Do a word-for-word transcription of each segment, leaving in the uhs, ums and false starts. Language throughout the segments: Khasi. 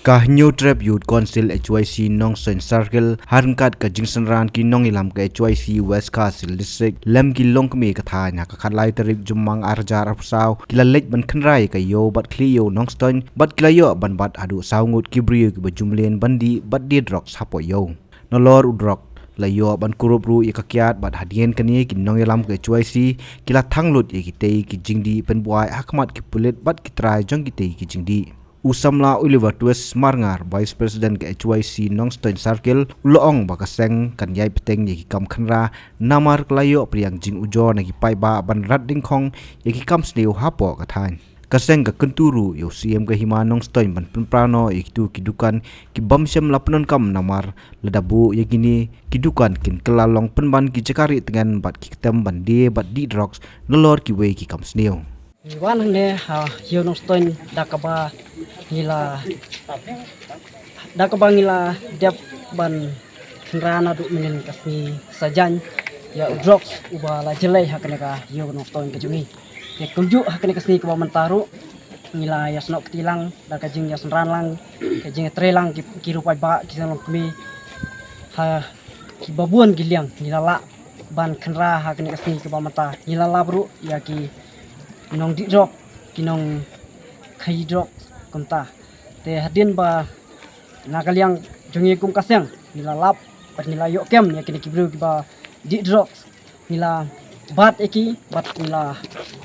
Ka Hynñiewtrep Youth Council H Y C Nongstoiñ Circle, ha ryngkat ka jingsynran ki nongïalam ka H Y C West Khasi Hills District, lem ki longkmie ka thaiñ, ha ka khatlai tarik Jymmang ar hajar arphew saw, ki la leit ban khynra ïa ka ïew bad khlieh ïew Nongstoiñ, bad ki la ïoh ban bat haduh saw ngut ki briew kiba ju mlien ban dih bad die drugs hapoh ïew. Nalor u drok la ïoh ban kurup ruh ïa ka kiad, bad hadien kane ki nongïalam ka H Y C ki la thang lut ïa kitei ki jingdih pynbuaid ha khmat ki pulit bad ki trai jong kitei ki jingdih. U samla Oliver Twist Marngar, Vice President ka H Y C Nongstoiñ Circle, u la ong ba ka seng kan ïai bteng ïa ki kam khynra, namar ka la ïoh pdiang jingujor na ki paidbah ban rat dyngkhong ïa ki kam sniew hapoh ka thaiñ. Ka seng ka kyntu ruh ïa u Siem ka Hima Nongstoiñ ban pynpra noh ïa kitu ki dukan ki bym shym la pyndonkam, namar lada buh ïa kine ki dukan kin kylla long pynban ki jaka rieh tngen bad ki ktem ban die bad dih drugs nalor kiwei ki kam sniew. Ngi wan hangne ha ïew Nongstoiñ da kaba ngi la, da kaba ngi la dep ban khynra naduh mynnin ka sngi Saitjaiñ ïa u drugs uba la jlei ha kane ka ïew Nongstoiñ ka jong ngi. Te kumjuh ha kane ka sngi kaba mynta ruh ngi la ïasnoh kti lang da ka jingïasynran lang, ka jingtrei lang ki, ki ruh paidbah, ki longkmie ha kiba bun ki liang ngi la lah ban khynra ha kane ka sngi kaba mynta. Ngi la lap ruh ïa ki nongdih drok, ki nongkhaïi drok kumta. Te hadien ba na ka liang jong ngi kum ka seng ngi la lap bad ngi la ïoh kem ïa kine ki briew kiba dih drok, ngi la bat ïa ki bad ngi la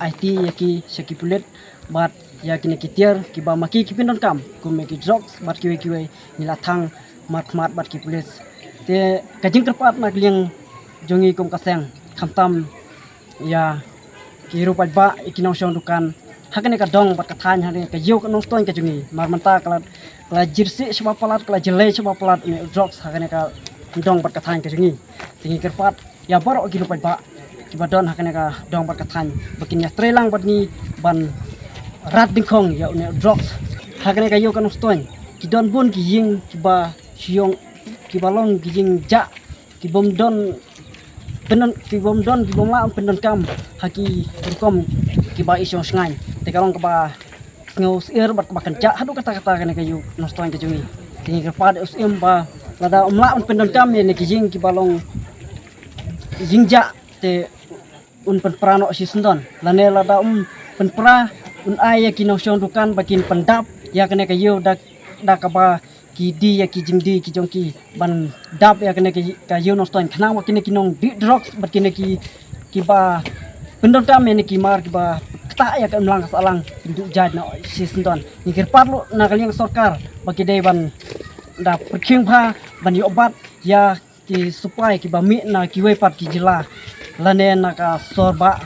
aiti ïa ki sha ki pulit bad ïa kine ki tiar kiba ma ki ki pyndonkam kum ïa ki drugs bad kiwei kiwei, ngi la thang markhmat bad ki pulit. Te ka jingkyrpad na ka liang jong ngi kum ka seng, khamtam ïa ki ruh paidbah, ïa ki nongshong dukan ha kane ka dong bad ka thaiñ, ha kane ka ïew ka Nongstoiñ ka jong ngi. Namar mynta ka la, ka la jyrsieh shaba palat, ka la jlei shaba palat une u drugs ha kane ka dong bad ka thaiñ ka jong ngi. Te ngi kyrpad ïa baroh ki ruh paidbah kiba don ha kane ka dong bad ka thaiñ ba kin ïatrei lang bad ngi ban rat dyngkhong ïa une u drugs. Ha kane ka ïew ka Nongstoiñ ki don bun ki ïing kiba shu ïong, kiba long ki ïing jah, ki bym don pyndon, ki bym don, ki bym lah pyndonkam ha ki rukom kiba i shong shngaiñ. Te ka long kaba sngew syier bad kaba kynjah haduh katta katta kane ka ïew Nongstoiñ ka jong ngi. Te ngi kyrpad ïa u Siem ba lada um lah ban pyndonkam ïa kine ki ïing kiba long ïing jah, te un pynpra noh shisyndon, lane lada um pynpra, un ai ïa ki nongshong dukan ba kin pyndap ïa kane ka ïew da, da kaba ki die ïa ki jingdie ki jong ki ban dap ïa kane ka, ka ïew Nongstoiñ, khnang ba kine ki nongdih drugs bad kine ki, kiba pyndonkam ïa kine ki mar kiba ktah ïa ka imlang ka sahlang kin duh jait noh shisyndon. Ngi kyrpad ruh na ka liang sorkar ba ki dei ban da pyrkhing bha ban ïoh bat ïa ki sipai kiba mih na kiwei pat ki jylla lane na ka sor bah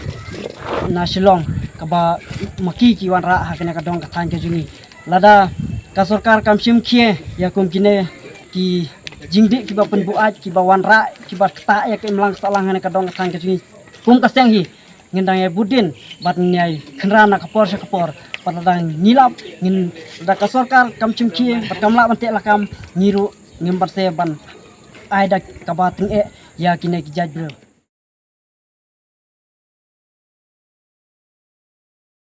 na Shillong, kaba ma ki ki wanrah ha kane ka dong ka thaiñ ka jong ngi. Lada ka sorkar kam shim khie ïa kum kine ki jingdih kiba pynbuaid, kiba wanrah, kiba ktah ïa ka imlang sahlang ha kane ka dong ka thaiñ ka jong ngi, kum ka seng hi ngin dang ïai bud dien bad ngin ïai khynra na ka por sha ka por. Bad lada ngi lap, ngin, lada ka sorkar kam shim khie bad kam lah ban teh lakam, ngi ruh ngim banse ban ai da kaba tyngeh ïa kine ki jait briew.